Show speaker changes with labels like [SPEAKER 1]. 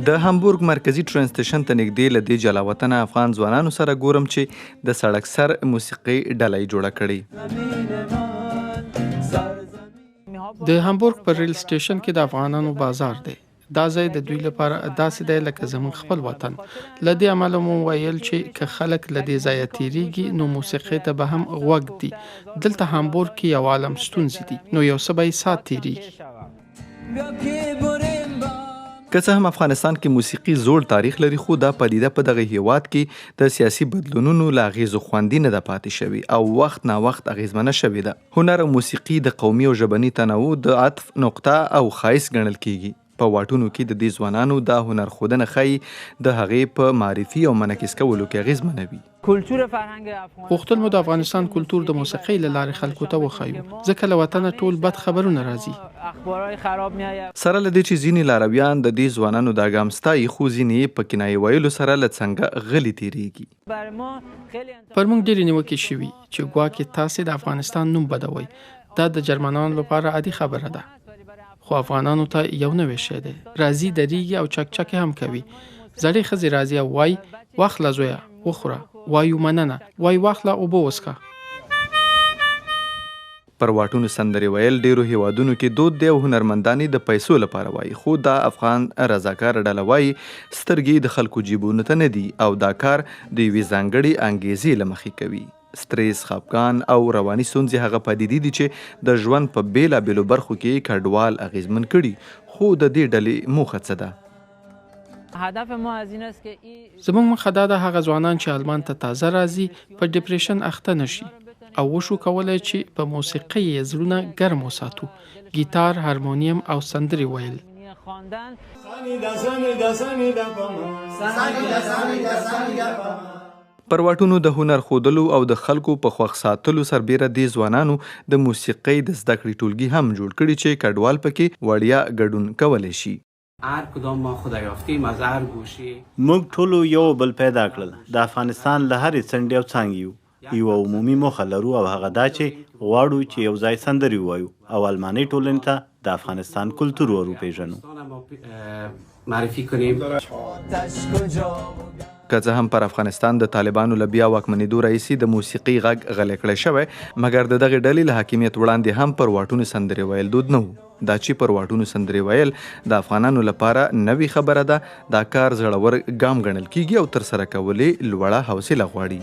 [SPEAKER 1] د هامبورګ مرکزي ټرین سټیشن ته نږدې له دې جلاوطنه افغان ځوانانو سره ګورم چې د سړک سر موسیقۍ ډله یې جوړه کړې.
[SPEAKER 2] د هامبورګ په ریل سټیشن کې د افغانانو بازار دی. دا ځای د دوی لپاره داسې دی لکه زموږ خپل وطن. له دې امله مو ویل چې که خلک له دې ځایه تېرېږي نو موسیقۍ ته به هم غوږ ږدي. دلته هامبورګ کې یو عالم ستونزې دي، نو یو څه به یې سات تېرېږي.
[SPEAKER 1] که څه هم افغانستان کې موسیقي زوړ تاریخ لري، خو دا پدیده په دغه هیواد کې د سیاسي بدلونونو له اغیزو خوندي نه ده پاتې شوې او وخت ناوخت اغیزمنه شوې ده. هنر او موسیقي د قومي او ژبني تنوع د عطف نقطه او ښایست ګڼل کیږي. په واټونو کې د دې ځوانانو دا هنر ښودنه ښايي د هغې په معرفي او منعکس کولو کې اغېزمنه وي.
[SPEAKER 2] غوښتل مو د افغانستان کلتور د موسیقۍ له لارې خلکو ته وښایو، ځکه له وطنه ټول بد خبرونه راځي.
[SPEAKER 1] سره له دې چې ځینې لارویان د دې ځوانانو دا ګام ستايي، خو ځینې یې په کنایې ویلو سره له څنګه غلي تېرېږي.
[SPEAKER 2] پر موږ ډېرې نیوکې شوي چې ګواکې تاسې د افغانستان نوم بدوئ، دا د جرمنانو لپاره عادي خبره ده، خو افغانانو ته یو نوی شی دی. راځي، درېږي او چکچکې هم کوي. زړې ښځې راځي او وايي، واخله زویه، وخوره. وایو مننه. وايي واخله اوبه وڅښه.
[SPEAKER 1] پر واټونو سندرې ویل ډېرو هېوادونو کې دود دی او هنرمندان یې د پیسو لپاره وايي، خو دا افغان رضاکاره ډله وايي، سترګې یې د خلکو جېبونو ته نه دي او دا کار د یوې ځانګړې انګېزې له مخې کوي. سترېس، خپګان او رواني ستونزې هغه پدیدې دي چې د ژوند په بېلابېلو برخو کې یې کډوال اغېزمن کړي، خو د دې ډلې موخه څه ده؟
[SPEAKER 2] زموږ موخه دا ده هغه ځوانان چې آلمان ته تازه راځي په ډیپریشن اخته نه شي او وشو کولای چې په موسیقۍ یې زړونه ګرم وساتو، ګیتار، هارمونیم او سندرې ویل.
[SPEAKER 1] پر واټونو د هنر ښودلو او د خلکو په خوښ ساتلو سربېره دې ځوانانو د موسیقۍ د زده کړې ټولګي هم جوړ کړي چې کډوال پکې وړیا ګډون کولی شي.
[SPEAKER 3] موږ ټولو یو بل پیدا کړل، د افغانستان له هرې څنډې او څنګ یو، یوه عمومي موخه لرو او هغه دا چې غواړو چې یو ځای سندرې ووایو او المانۍ ټولنې ته د افغانستان کلتور ور وپېژنو.
[SPEAKER 1] که څه هم پر افغانستان د طالبانو له بیا واکمنېدو راهیسې د موسیقۍ غږ غلی کړی شوی، مګر د دغې ډلې له حاکمیت وړاندې هم پر واټونو سندرې ویل دود نه و. دا چې پر واټونو سندرې ویل د افغانانو لپاره نوې خبره ده، دا کار زړور ګام ګڼل کېږي او ترسره کول یې لوړه حوصله غواړي.